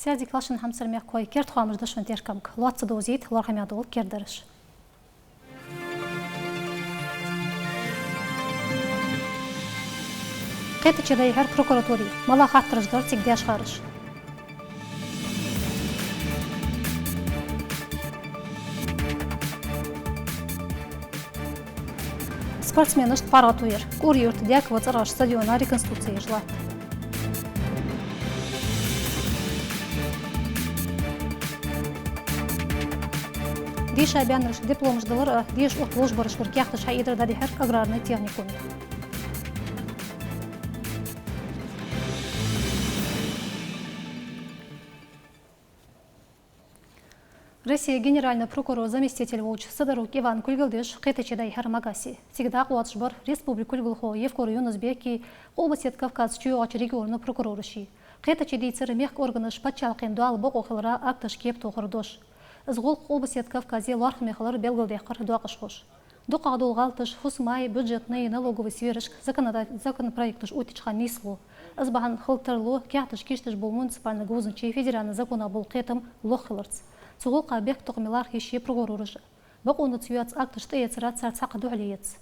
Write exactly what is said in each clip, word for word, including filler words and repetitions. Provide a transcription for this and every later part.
Сайре дика хийла шун, хьамсара мехкахой. Керда хоамаш да шун теркамга. Лоацца довзийт лоархӀаме дола кердараш. Кхетаче дӀайихьар прокуратуре. МалагӀа хаттараш дар цига даьшхараш? Спортсменашта паргӀато яр. КӀури-Юрта Дяково цӀерагӀча стадиона реконструкци еш латт. Деша баьннарашка дипломаш далар а, деша отта ловш бараш вар каьхаташ хьаийдар дӀадихьар аграрни техникуме. Россе генеральни прокурора заместитель волча Сидорук Ивана кулгалдеш кхетаче дӀайихьар Магасе. Цига дакъа лоацаш бар республика кулгалхо Евкуров Юнус-Бека, Къилбаседа Кавказа чуйоагӀача региона прокурораши. Кхетаче дийцар мехка органаш паччахьалкхен доала бокъо хилара акташ кепа тохара дош. Из гӀулакх Къилбаседа Кавказе лоархӀаме хилар белгалдаьккхар доакъашхоша. ДукхагӀа дола гӀалаташ фусамай, бюджетни, налогови сферашка законода-, законопроекташ оттача хана нийслу. Из бахьан хила тарлу каьхаташ кийчдеш бола муниципальни говзанчий федеральни законах бола кхетам лох хиларца. Цу гӀулакха бехктокхаме лархӀа йиш я прокурораша. Бокъонца йоаца акташ тӀаэцара цар цхьаккха духьале яц.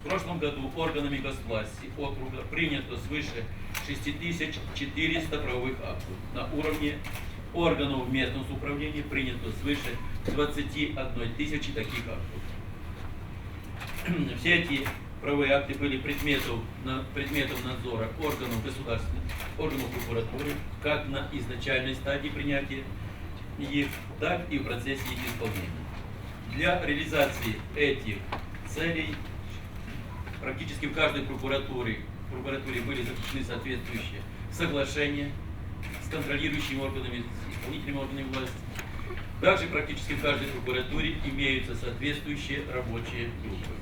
В прошлом году органами госвласти округа принято свыше шести тысяч четыреста правовых актов. На уровне органов местного самоуправления принято свыше двадцати одной тысячи таких актов. Все эти правовые акты были предметом, на-, предметом надзора органов государственных, органов прокуратуры, как на изначальной стадии принятия их, так и в процессе их исполнения. Для реализации этих целей практически в каждой прокуратуре, прокуратуре были заключены соответствующие соглашения с контролирующими органами, с исполнительными органами власти. Также практически в каждой прокуратуре имеются соответствующие рабочие группы.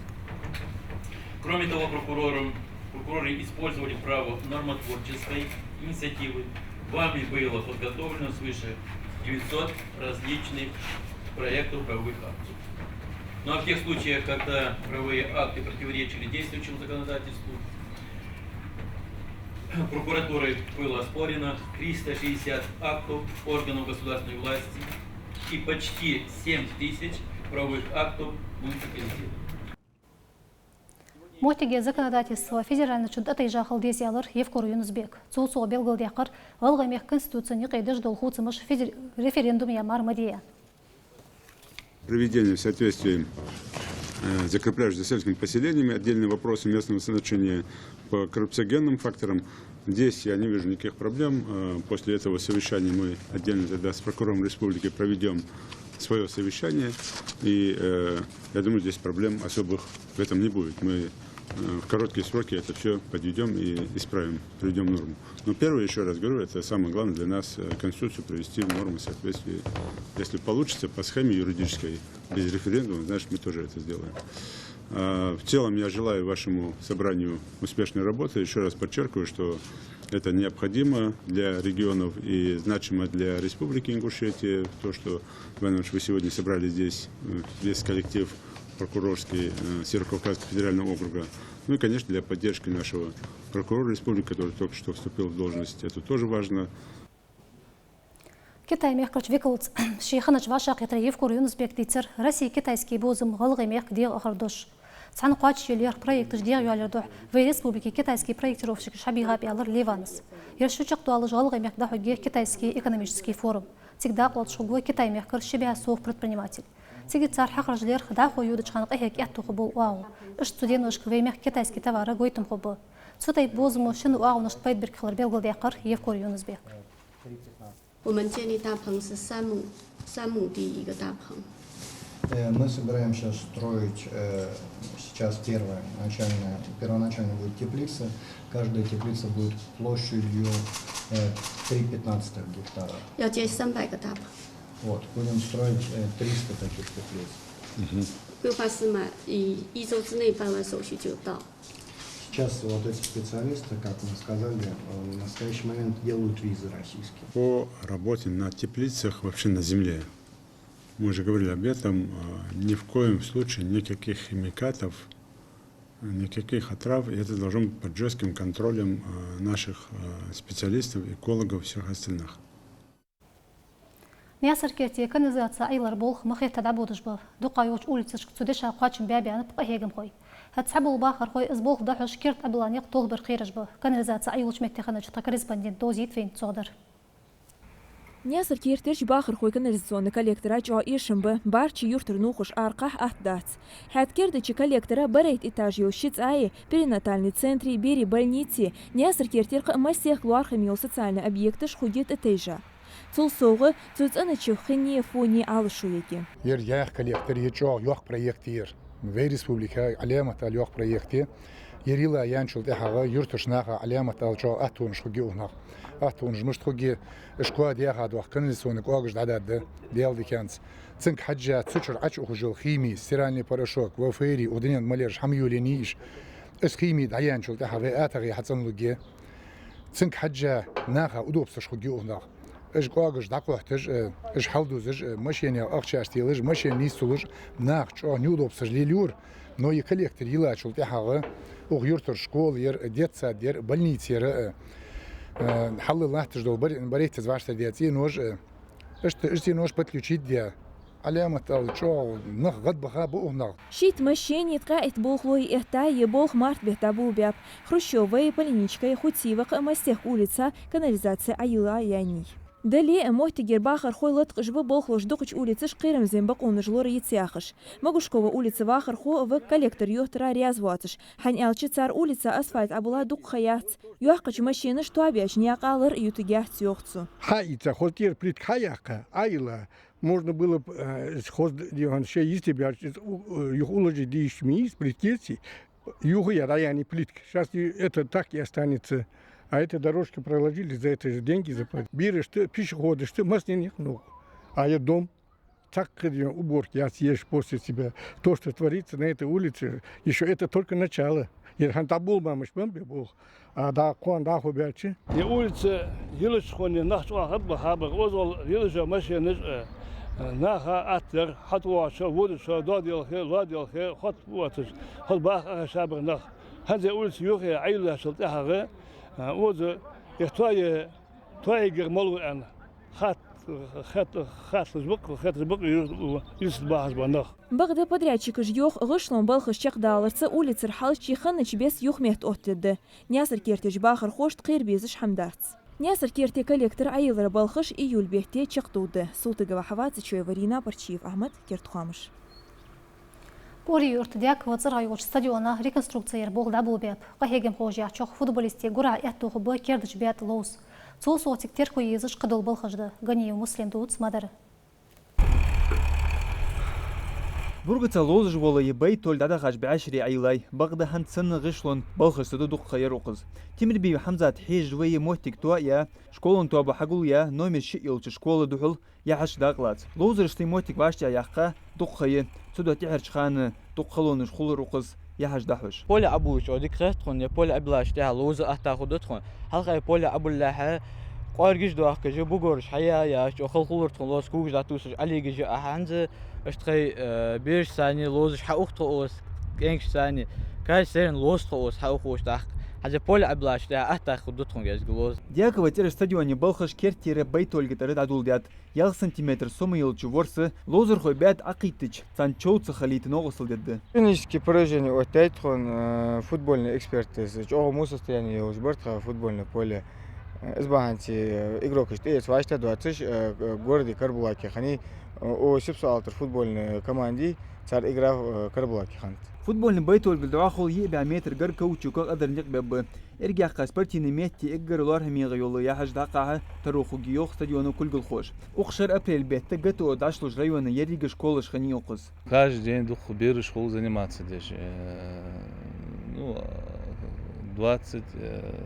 Кроме того, прокурором, прокуроры использовали право нормотворческой инициативы. Вами было подготовлено свыше девятьсот различных проектов правовых актов. Ну а в тех случаях, когда правовые акты противоречили действующему законодательству, прокуратурой было оспорено триста шестьдесят актов органов государственной власти и почти семь тысяч правовых актов муниципалитетов. Моттиге законодательство федеральначун тӀатайжа хила деза, аьлар Евкуров Юнус-Бека. Цул совгӀа белгалдаьккхар ГӀалгӀай мехка Конституцен юкъе деш дола хувцамаш федер-, референдум яь мара ма дий. Приведение в соответствие, э, закрепляющих за сельскими поселениями, отдельные вопросы местного значения по коррупциогенным факторам. Здесь я не вижу никаких проблем. Э, после этого совещания мы отдельно тогда с прокурором республики проведем свое совещание. И, э, я думаю, здесь проблем особых в этом не будет. Мы, э, в короткие сроки это всё подведём и исправим, приведём в норму. Но первое, ещё раз говорю, это самое главное для нас, э, Конституцию привести в норму соответствия. Если получится, по схеме юридической, без референдума, значит, мы тоже это сделаем. А, в целом, я желаю вашему собранию успешной работы. Ещё раз подчеркиваю, что это необходимо для регионов и значимо для Республики Ингушетия, то, что, Иван Иванович, вы сегодня собрали здесь, э, весь коллектив прокурорский, э, Северо-Кавказского федерального округа. Ну и, конечно, для поддержки нашего прокурора республики, который только что вступил в должность, это тоже важно. Китай мехкарча викалца ший хиннача вӀашагӀкхетаре Евкуров Юнус-Бека дийцар росси-китайски бувзам ГӀалгӀай мехка дегӀаахар дош. Цхьана кхоачашъяларах проекташ дегӀайоалаяра духьа вай республике китайски проектировщикаш хьабийхаб, аьлар Леванас. Ер шу чакхдоалаш ГӀалгӀай мехка дӀахьоргья китайски экономически форум. Цига дакъа лоацаш хургва Китай мехкара ши бӀаь сов предприниматель. Цига цар хьахаржа лерхӀ дӀахо йодача хана къахьега кӀаьдто хургбола оагӀув. Иштта цу деношка вай мехка китайски товара гойтам хургба. Цу тайпа бувзамо шин оагӀонашта пайда бергхилар белгалдаьккхар Евкуров Юнус-Бека. 我们建立大棚是三亩，三亩地一个大棚。Э, мы собираемся строить, э, сейчас первая начальная, первоначально будет теплица. Каждая теплица будет площадью, э, три пятнадцатых гектара. 要建三百个大棚。 Вот, будем строить, э, триста таких теплиц. 规划是嘛，以一周之内办完手续就到。 Сейчас вот эти специалисты, как мы сказали, э, в настоящий момент делают визы российские. По работе на теплицах, вообще на земле, мы уже говорили об этом, э, ни в коем случае никаких химикатов Никаких отрав, и это должно быть под жёстким контролем, э, наших, э, специалистов, экологов и всех остальных. Наьсар-Керте канализаци Ӏайиллара болх ма хетта дӀабодаш ба. Дукха йолча улицашка цу деша кхоачам баьбаьннаб къахьегамхой. ХӀаьта цхьабола бахархой из болх дӀахьош керда Ӏобилла никъ толхабар кхераш ба. Канализаци Ӏайиллача метте хиннача тха корреспондент Довзиев Венц цогӀдар. Наьсар-Кертерча бахархой канализационни коллектора чӀоагӀа эшам ба, барча юртара нувхаш аркъахь атта дац. ХӀаьта кердача коллектора барайтта этаж йола ши цӀай, перинатальни центри, берий больници, Наьсар-Кертера кхы а масех лоархӀаме йола социальни объекташ хургья тӀатайжа. Цул совгӀа, цу цӀенача хинне, фоне Ӏалашо ергья. Ер яха коллектор, ер чӀоагӀа йоккха проект я ер. Вай республика Ӏаламат ала йоккха проект я. Ер йилла яьнначул тӀехьагӀа юртарча наха Ӏаламат ала чӀоагӀа аттонаш хургья укх наха. Аттонаш мишта хургья, уж коа даьха доахк, канализационни кӀоагаш дӀадаргда, Даьла диканца. Цунга хьежжа цу чура Ӏочуухаш йола хими, стиральный порошок, вафери, укх дунен мел ераш хӀама йолаеннай уж. Из хими дӀаяьнначул тӀехьагӀа вай атагӀий хьацӀенлургья. Цунга хьежжа наха удобстваш хургья укх наха. Уж кӀоагаш дӀакхухьийташ, э, уж хьалдузаш, э, машенех ахчаш телаш, машен нийсденна луш, наха чӀоагӀа неудобстваш лелайора. Но ер коллектор йиллачул тӀехьагӀа укх юртара школа яр, детсад яр, больница яр, э, э, хьалла латташ дола бар-, барайтта вӀаштӀехьадаь цӀенош, э, иштта, иштта цӀенош подключить даь. Ӏаламат ала чӀоагӀа нах гӀадбаха ба укх наха. Шийтта машене, ткъаь итт болхлой эттай, ер болх март бетта дӀаболабаьб. Хрущёвай, Поляническай, Хутиевай, кхы а масех улица канализаци Ӏайилла яьннай. Дале а моттигера бахархой латкъаш ба болхлоша дукхача улицашка кхерамзлен бокъонаш лораяц яхаш. Могушкова улица вахархо а ва коллектор йоттара раьза воацаш, хӀана аьлча цар улица асфальт Ӏобилла дукха ха яц. Йоккхача машенаша тоабаьча наькъа лар а ютаргьяц, йоах цо. Хьаийца, хоза тӀера плитка хьаяьккха, Ӏайилла, можно было б, э, хоза д-, дехьан шоай йисте баьлча, из у-, э, юха уложить де йиш ма йий из плиткаци, юха я дӀаяьннай плитка. Щас и это так и останется. А это дорожки проложили, за это же деньги заплатили. Берашта, пешеходашта, массанена яхнув. А я дом. Цхьаккха дехьа уборка яц еш после себя. То, что творится на этой улице, ещё это только начало. Ер хӀанз дӀаболабаьннаб бамбе болх. А дӀа кхоана дӀахо баьлча? Ер улица йиллача хана нах чӀоагӀа гӀадбаха бар, озал йиллача машенаш, э, наха аттар, хьатӀавоагӀача, водача, доаделхе, лоаделхе, хотта воацаш, хоза баха ахаша бар нах. ХӀанз ер улица юхе Ӏайиллачул тӀехьагӀа, э, оза, э, тоае, тоаергьяр малав аьнна, хат-, хат-, хатлуш ба-кх, хатлуш ба-кх юрт-, юртара бахаш ба нах. Бакъда подрядчикаша йоах, гӀишлон балхаш чакхдаларца улицара хьалхашка хиннача беса юхаметта оттадергда. Наьсар-Кертерча бахархошта кхера безаш хӀама дац. Наьсар-Керте коллектор Ӏайиллара балхаш июль бетта чакхдоаларгда. Султыгова Хьава, Цечоева Рина, Парчиев Ахьмад, «Керда хоамаш». ПӀури-Юрта Дяково цӀерагӀа йолча стадиона реконструкци яра болх дӀаболабаьб. Къахьегамхоша яхачох, футболистий гурахьа аьттув хургба кердача бетта ловза. Цул совгӀа цига терко езаш кхыдола балхаш да. Ганиев Муслим дувц ма дарра. Бургаца ловзаш вола ер Байтоль дӀадахача бӀаьшере Ӏайиллай. Бакъда хӀанз санна гӀишлон балхаш ца ду, дукха ха яр укхаза. Тимирбиев Хьамзат хьежаш ва ер моттиг тоаяь, школан тоаба хьагулъяь, номер шиъ йолча школа духьал яхьаш дакъа лаца. Ловзарашта ер моттиг вӀаштӀехьаяккха дукха ха я, цудухьа тӀехьарча хана дукха халонаш хулар укхаза яхьаш дӀахьош. Поле Ӏобуллача чӀоагӀа дика хет тхона, е поле Ӏобиллача тӀехьа ловза атта хургда тхона. Хьалхара поле Ӏобуллалехьа кӀоаргаш доахкаш, бугораш хьаяь, яхаш, чӀоагӀа хала хулар тхона ловза, когаш дӀатувсаш, Ӏолегаш, а хӀанз иштта тхоай, э, берашца ловзаш хьаух тхо укхаза, кӀаьнкашца, каждый серен ловза тхо укхаза хьаухаш тӀаккха. ХӀанз поле Ӏобиллача тӀехьа атта хургда тхона кӀезига ловза. Дяково цӀерагӀа стадионе балхаш керттера Байтольга тӀара дӀадоладаьд. Ялх сантиметр сома йолча ворса ловзархой баьтта Ӏокхийттача, царна чов ца хилийта новкъостал дергда. Технически поражение оттадаьд тхона, э, футбольни эксперташа. ЧӀоагӀа во состояние йолаш бар тха футбольни поле. Э, из бахьанца, э, игрокаш тӀаэца вӀаштӀехьа доацаш, э, э, городе Карабулаке хиннай, э, о Сипсо-Алтара футбольни команде, цар игра, э, Карабулаке хиннад. Футбольни Байтольгара дӀахо йиъ бӀаь метр гар каучуках адар никъ бебба. Эргаяьккха спортивни метте эггара лоархӀамегӀа йола яхьаш дӀакхахьа таро хургья, йоах стадиона кулгалхоша. Укх шера апрель бетта ГТО дӀалуш района еррига школаш хиннай укхаза. Каждый день дукха бераш хул заниматься деш. Э, ну, двадцать, э,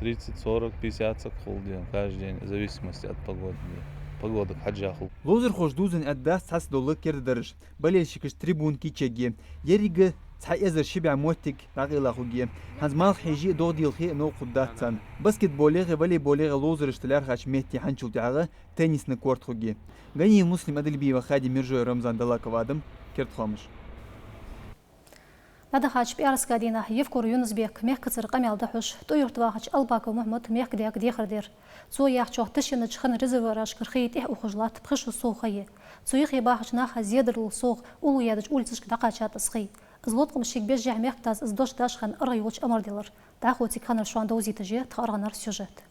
тридцать, сорок, пятьдесят саг хул день, каждый день, в зависимости от погоды. Погода хьежжа хул. Ловзархоша дувзаденна аьннадац цхьацца дола керда дараш. Болельщикашта трибунаш кийчъергья. Еррига цхьа эзар ши бӀаь моттиг дӀакъайла хургья. ХӀанз малх хьеже а, догӀа делхе а новкъа хургдац царна. БаскетболегӀа, волейболегӀа ловзарашта лаьрхӀача метте хьанчул тӀехьагӀа теннисни корт хургья. Ганиев Муслим, Адильбиева Хадим, Мержой Рамзан, Далаков Адам, «Керда хоамаш». ДӀадахача пӀаьраска дийнахьа Евкуров Юнус-Бек мехкацара къамаьл дӀахьош, ТӀоюрта вахача Албаков Мухьмада мехкадега дехар дир. Цо яхачох, тишйеннача хин резервуарашкара хий тӀехьа ухаш латт пхи шу сов хий. Цу юхе бахача наха зедарло сов уллув яьдача улицашка дӀакхаьчад из хий. Из латкъам шийга бежжехь мехкдас из дош дашха аргӀа йолча амар делар. ДӀахо цига хиннар шоана довзийташ я тха аргӀанара сюжет.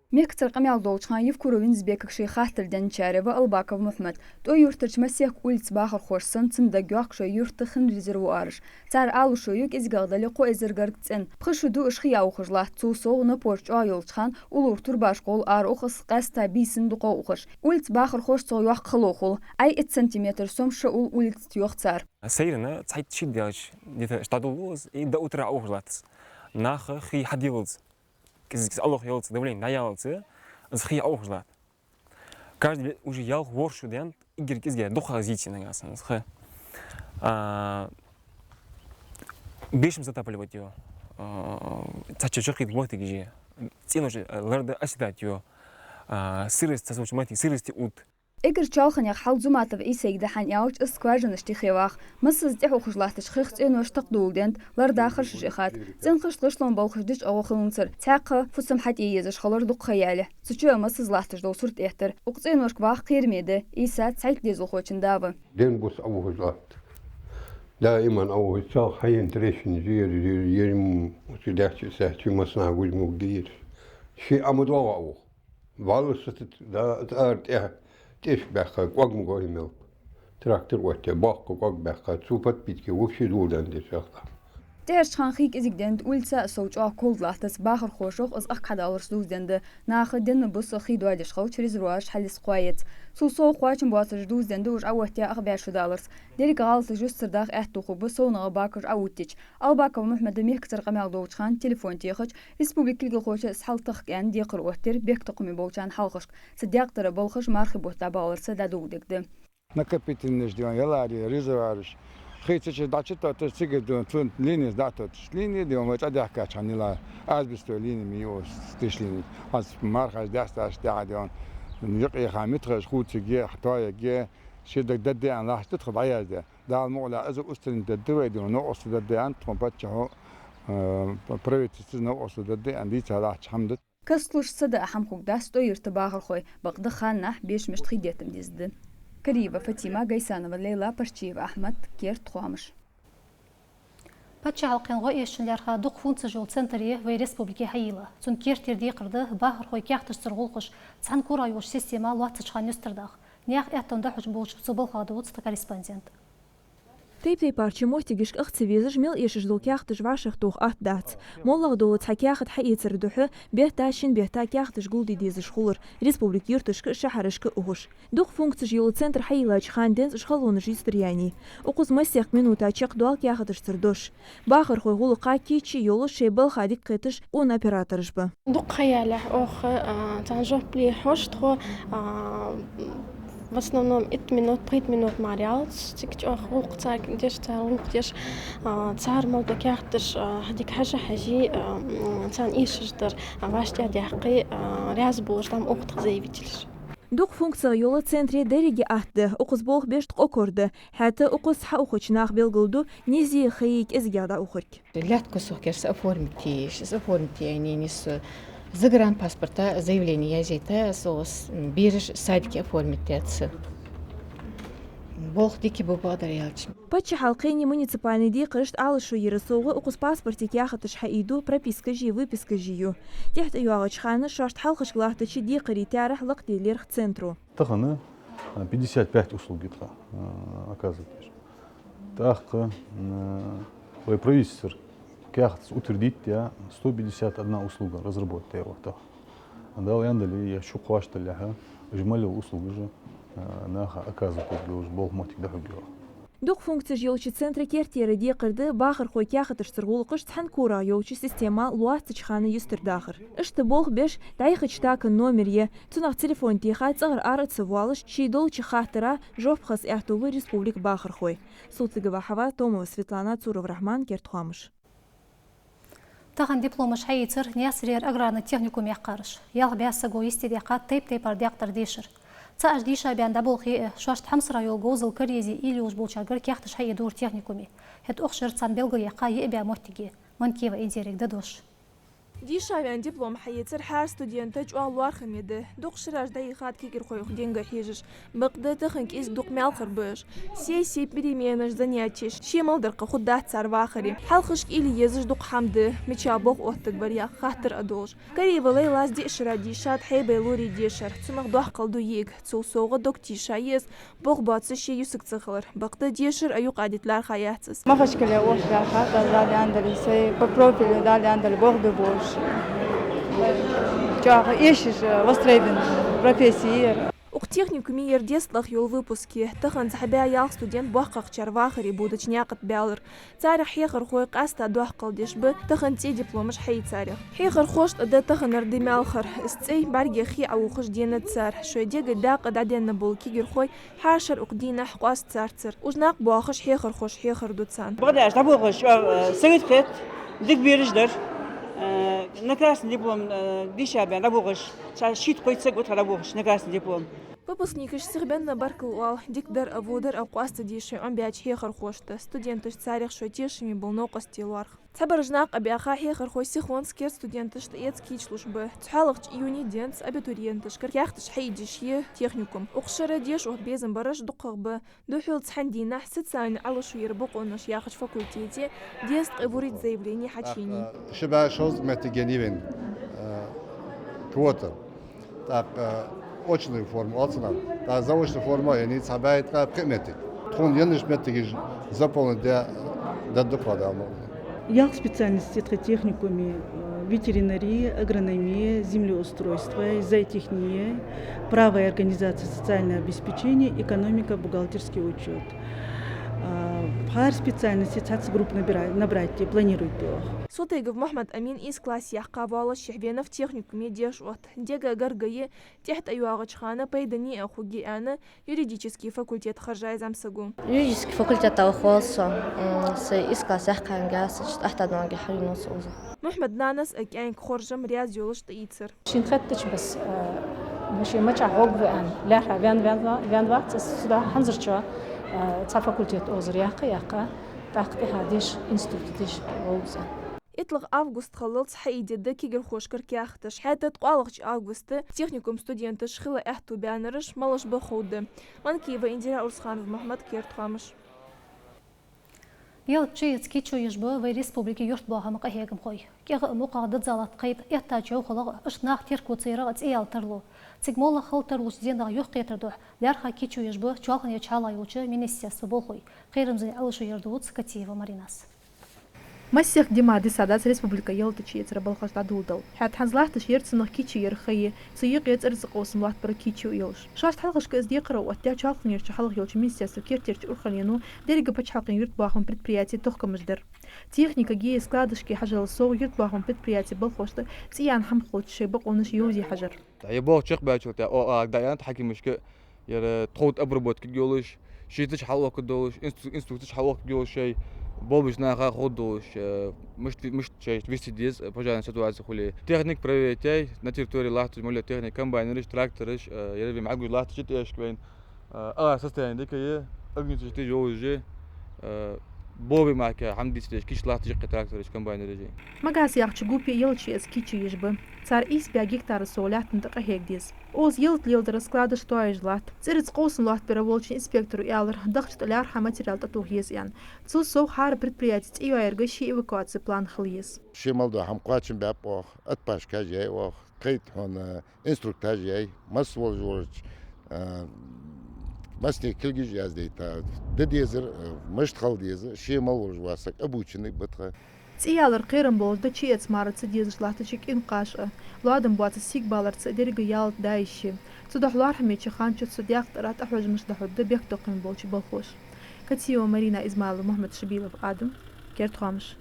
Мехкацара къамаьл долча хана Евкуров Юнус-Бекага шоай хаттар денначарех ва Албаков Мухьмад. ТӀоюртарча массехк улица бахархоша санна цунна дагайоах шоай юрта хин резервуараш. Цар аларо ю, кӀезигагӀа дале кхо эзар гаргга цӀена. Пхи шу ду уж хий ухаш латт, цул совгӀа напор чӀоагӀа йолча хана уллера турбаш гӀолла ара ух из, къаьстта бийсан дукхагӀа ухаш. Улица бахархоша цох йоаккха хало хул. Ӏай итт сантиметр сом ша улл улицата, йоах цар. Сайранна цхьайтта-шийтта даьлча, где-то дӀадуллу из, и до утра ухаш латт из. Наха хий хьаделлалца, кӀезига-кӀезига алох яллалца, давлени дӀаяллалца, из хий ухаш латт. Каждый ле-, уже ялх-ворхӀ шу даьннад, эггара кӀезига дукхагӀа зийцай нагахьа санна из хий. А, бешам затапливать ю. А, цхьачча чакхийта моттигаш я. ЦӀенош, а, ларда оседать ю. А, сырость, цхьацца моттиге сырость ут. Эггара чоалханех хьал Зуматов Ӏийсайга да хьона аьлча, из скважинаш тӀехьа вах. Массаза тӀехьа ухаш латтача хих цӀенош такхдола даьннад, ларда харжаш ихад. ЦӀенхашта гӀишлон балхаш дича агӀо хиланцара. Цхьаькха фусам хьатӀаезаш хилар дукха ха ялалехь. Цу чу а массаза латташ дола сурт эттар. Укх цӀеношка вах кхераме да, Ӏийса цхьайтта дезалхочун да ва. Ден-бус ухаш латт. Даиман ухаш, цхьа хьаена трещина жер, жер, жер, м, уци дехча, сехча, массанахьа гуж-муг дийраш. Ши Ӏа ма догӀа ух. Валлахӏи, сатит да, ара тӀехьа тӀеш баьхка, кӀоаг ма гой мел. Трактор оттае, боккха кӀоаг баьхка, цу подпитке вообще дулдан деш ахта. ТӀехьарча хана хий кӀезига даьннад, улица а сов чӀоагӀа колд латтац, бахархошох из ахка хьадаларца дувзаденна да. Наха денна-бус хий доадеш хилча, резервуараш хьалъэца кхоаэц. Цул совгӀа кхоачам боацараш дувзаденна да уж Ӏооттаяь ахбаьчо даларца. Деррига гӀалаташ юстардаха аьттув хургба совнагӀа бакаш Ӏооттийча. Албаков Мухьмада мехкацара къамаьл долча хана телефон техача, республика кулгалхочо из хьалтӀехьа кхаьча декхар оттадир бехктокхаме болчарна хьалхашка. Цу декъера балхаш мархий бутт дӀабаларца дӀадоладергда. Накопительнаш дийна, яларе, резервуараш. Хий цу чу дӀачутотташ, цига дийна, цу линеш дӀатотташ. Лине дийна, вай цӀадаьхкача хана йила асбестовый лини ма йий, тиш лини. Аз мархаш дасташ тӀехьа дийна. Юкъе ха митхаш хувцаргья, тоаергья, ши даг дадде аьнна лаьттах дӀаяздаь. Дала мукъ лой, из устранить дергда вай дийна, новкъостал дергда аьнна, тхона паччахьо, э, правительствос новкъостал дергда аьнна дийца латтача хӀама да. Кастлуш сада а хӀама хургдац ТӀоюрта бахархой, бакъда ханнахьа бешамашта хий деттам дезаш да. Кариева Фатима, Гайсанова Лейла, Парчиев Ахьмад, Керда хоамаш. Паччахьалкхен гӀо эшачун лаьрхӀа дукха функцеш йола центр я вай республике хьайийлла. Цун керттера декхар да бахархой каьхаташцара гӀулакхаш цхьан корах йолча система лоацача хана юстардаха. Наьха аьттонна дӀахьош болча цу балхах дувц тха корреспондента. Тайп-тайпарча моттигашка ах ца везаш, мел эшаш дола каьхаташ вӀашагӀтоха атта дац. МоллагӀа дола цхьа каьхат хьаэцара духьа бетта, шин бетта каьхаташ гулде дезаш хулар республика юрташка а, шахьарашка а ухаш. Дукха функцеш йола центр хьайийллача хана денз уж халонаш юстаръяьннай. Укхаза массехк минута чакхдоал каьхаташцара дош. Бахархой гӀулакха кийча йолаш, шоай балха дика кхеташ къона оператораш ба. Дукха ха ялалехь оаха, а, царна жоп лехьош тхо, а, в основном итт минут, пхийтта минут мара ялац, цига чӀоагӀа гӀулакх царга деш, цар гӀулакх деш, а, цар мел дола каьхаташ, а, дика хьажа-хьажий, а, м, царна эшаш дар, а, вӀаштӀехьдаьккхий, а, раьза болаш дӀа ма оах тха заявителаш. Дукха функцех йола центре деррига атта да, укхаза болх беш ткъо кор да, хӀаьта укхаза хьаухача наха белгалду низ а, ха а кӀезигагӀа дӀаухарг. Лаьтта кусок кер са оформить еш, са оформить яйнени со загранпаспорта заявлени язъяйта, со с-, бераш садике оформить яц. Болх дика ба, бакъдар аьлча. Паччахьалкхенеи муниципальни декхарашта Ӏалашо яра совгӀа, укхаза паспорте каьхаташ хьаийду, пропискаши выпискаши ю. ТӀехьа тӀайоагӀача хана шоашта хьалхашка латтача декхарий таьрахь лакхдалар центро. Тахан, а, пятьдесят пять услуг тха, а, оказывать еш. ТӀаккха, а, вай правительствора каьхатаца утвердить яь сто пятьдесят одна услуга разработать яь я тха. Дала аьнна дале, е шу кхоачаш далехьа, уж мел йола услугаш, а, наха оказывать ергья уж, болх-моттиг дӀахьоргья. Дукха функцеш йолча центра керттера декхар да бахархой каьхаташцара гӀулакхаш цхьан корах йолча система лоацача хана юстардахар. Иштта болх беш дӀаяхача така номер я, цунах телефон теха, цӀагӀара ара ца воалаш, ший долча хаттара жоп хаза аьттув ба республика бахархой. Султыгова Хьава, Томова Светлана, Цуров Рахьман, Керда хоамаш. Тахан дипломаш хьаийцар Наьсарера аграрни техникуме яьккхараш. Ялх бӀаь саго йистедаьккхад тайп-тайпара декъера дешар. Цхьа аш дийша баьнна дӀаболхе а, шоашта хьамсара йола говзал караезе уйла йолаш болчаргара каьхаташ хьаэдора техникуме. ХӀаьта укх шера царна белгалъяьккха йиъ баь моттиг я. Манкиева Индирега да дош. Дийша ваьнна диплом хьаэцар хӀара студента чӀоагӀа лоархӀаме да. Дукха шераш дӀайихад кагирхой укх денга хьежаш. Бакъда тахан кӀезига дукха маьлхара ба уж. Сессеш, переменаш, занятеш, ше мел дар кхы хургдац цар вахаре. Хьалхашка уйла е езаш дукха хӀама да, мича болх оттаргбар яха хаттар а долаш. Кариева Лейлас диъ шера дийшад хьайбай лорий дешар, цунах доккхал ду йиӀиг. Цул совгӀа дог тийша я из, болх боацаш ший юсаг ца хилар. Бакъда дешар а юкъадита лаьрхӀа яц из. Махачкале оаш лаьрхӀа, Дала аьннадале, сай по профилю, Дала аьннадале, болх бе болаш. ЧӀоагӀа эшаш, востребованный профессия я ер. Укх техникуме ер дезткъа йола выпуск я. Тахан цхьа бӀаь ялх студент боккхагӀчар вахаре бодача наькъа тӀа баьлар. Царех хьехархой къаьстта доккхал деш ба тахан цӀе дипломаш хьаийцарех. Хьехархошта да таханара ди маьлхара. Из цӀай бӀаргех хий Ӏоухаш денад цар. Шоай дега дакъа дӀаденна бола кагирхой хӀара шера укх дийнахьа къоаста царцара. Уж накъабоахаш хьехархоша хьехар ду царна. Бакъда уж дӀаболхаш, э, совет хет, дика бераш дар. Э, на красный диплом, э, дийша баьнна дӀаболхаш, цхьа шийтта-кхойтта саг ва тха дӀаболхаш на красный диплом. Выпускникаш сихбенна баркал оал дикадар а водар а къоастаде шоай Ӏомабаьча хьехархошта. Студенташ царех шоай тешаме бола новкъостий лоархӀ. Цхьабараш накъабаьха хьехархой сихонца керда студенташта эца кийчлуш ба. Цхьоалагӏча июне денз абитуриенташкара каьхаташ хьаийдеш я техникум. Укх шера деша отта безам бараш дукхагӏа ба. Духхьал цхьан дийнахьа социальни Ӏалашо яра бокъонаш яхача факультете дезткъа вурийтта заявлени хьачуеннай. Ши бӀаь шовзткъа моттиг еннай вайна, э, квота. ТӀаккха, э, очную форму оал цунах. ТӀаккха заочную форму еннай цхьа бӀаь ткъаь пхи моттиг. Тхона еннача моттигаш заполнить даь, даьд дукха ваьнна. Ялх специальностей тха техникуме: э, ветеринария, агрономия, землеустройство, зоотехния, право и организация социального обеспечения, экономика, бухгалтерский учёт. Э, хӀара специальносте цхьацца группа набира-, набрать де планирует оаха. Султыгов Мухьмад-Амин ийс класс яьккха воаллашехь венав техникуме деша отта. Дега гаргга я, тӀехьа тӀайоагӀача хана пайдане а хургья аьнна, юридически факультет хержача зӀамсаго. Юридически факультета ухаш ва со, м, са ийс класс яьккха хана гӀа, са чу тӀехьа тӀадоагӀа хьавенав со укхаза. Мухьмада нанас а кӀаьнка хоржам раьза йолаш тӀаийцар. Шийна хеттача бесса, э, ма ше мичахьа гӀоргва аьнна, лаьрхӀа ваьнна, ваьнна, ваьнна вац из, цудухьа хӀанзарчоа, э, цхьа факультет озар яьккха, яьккха, тӀаккха тӀехьа деша, институте деша гӀоргва из аьнна. ИтлагӀа август кхаллалца хьаийдергда кагирхошкара каьхаташ. ХӀаьта ткъоалагӀча августа техникума студенташ хила аьттув баьннараш малаш ба ховргда. Манкиева Индира, Урусханов Мухьмад, «Керда хоамаш». Ялат чуэца кийчо еш ба вай республике юртбоахама къахьегамхой. КӀегӀа а мукъагӀа а дазалат кхайкад эттача йӀовхалах а, иштта нах терко ца ярах а цӀи яла тарло. Цига моллагӀа хила тарлуча денах юхакхетара духьа лаьрххӀа кийчо еш ба чоалхане чу хьалха йолча министерства болхлой. Кхерамзлен Ӏалашо яр дувц Катиева Маринас. Масех ди мара дисадац республика ялат чуэцара балхаш дӀадоладала. ХӀаьта хӀанз латташ яр цунах кийчо яра ха, цу юкъе цӀерца къовсам латтабар кийчо йолаш. Шоашта хьалхашка из декхар оттаяь чоалханерча хьалха йолча министерства кертерча урхалено деррига паччахьалкхен юртбоахама предприятий тохкамаш дар. Техникаги складашки хьажала совгӀа юртбоахама предприятий болхлошта цӀи яьнна хӀама хилча шоай бокъонаш йовзе хьажар. ТӀаккха ер болх чакхбаьчул тӀехьагӀа оаха дӀааьннад хьакимашка, ер тховда обработка йолаш, шийттача хьалъохка долаш, инстру-, инструкцеш хьалъохка йолаш, шоай болабеча наха ховргдолаш, э, мишта, мишта шоай вести деза, э, пожарни ситуаци хуле. Техника проверить яьй, на территории латташ мел я техника, комбайнераш, трактораш, э, ер вай мел гуш латташ я тӀехьашка вайна. Э, а, состояние дика я, огнетушителаш йолаш я, э, болабе мара хӀама дийца дезаш, кийча латташ я кхы трактораш, комбайнераш. Магас яхача ГУПе ялат чуэца кийчо еш ба. Цар ийс бӀаь гектара сов лаьттан тӀа къахьега деза. Укхаза ялат леладара складаш тоаеш латт. ЦӀерца къовсам латтабаьр волча инспектора аьлар, дахча тӀа лаьрххӀа материал тӀатоха еза аьнна. Цул совгӀа хӀара предприяте цӀи йоаярга ший эвакуаци план хила еза. Ше мел дола хӀама кхоачам баьб оаха, атпаш кхаьжа яьй оаха, кхайт хьона инструктаж яьй, масса волаш волча, а, массане кулгаш яздайта, де дезар, а, мишта хила деза, ше мел волаш вола саг обученный ба тха. ЦӀи ялар кхерам болаш да чуэца мара ца дезаш латтача кӀен кхаш а, лоадам боацаш сийгабаларца деррига ялат дӀайиш я. Цудухьа лоархӀамеча хана чу цу даькъа тӀара тӀахьожамаш дӀахьоргда бехктокхаме болча болхлоша. Катиева Марина, Измайлов Мухьмад, Шабилов Адам, «Керда хоамаш».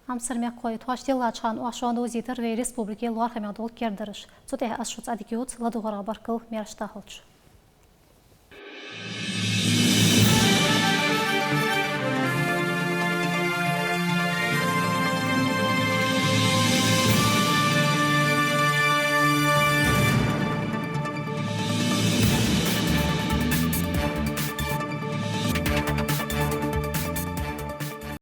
Хьамсара мехкахой, тхоаш тиллача хана оаха шоана довзийтар вай республике лоархӀаме дола кердадараш. Цу тӀа аз шуца Ӏадика ювц, ладувгӀарах баркал, маьрша дахалда шо.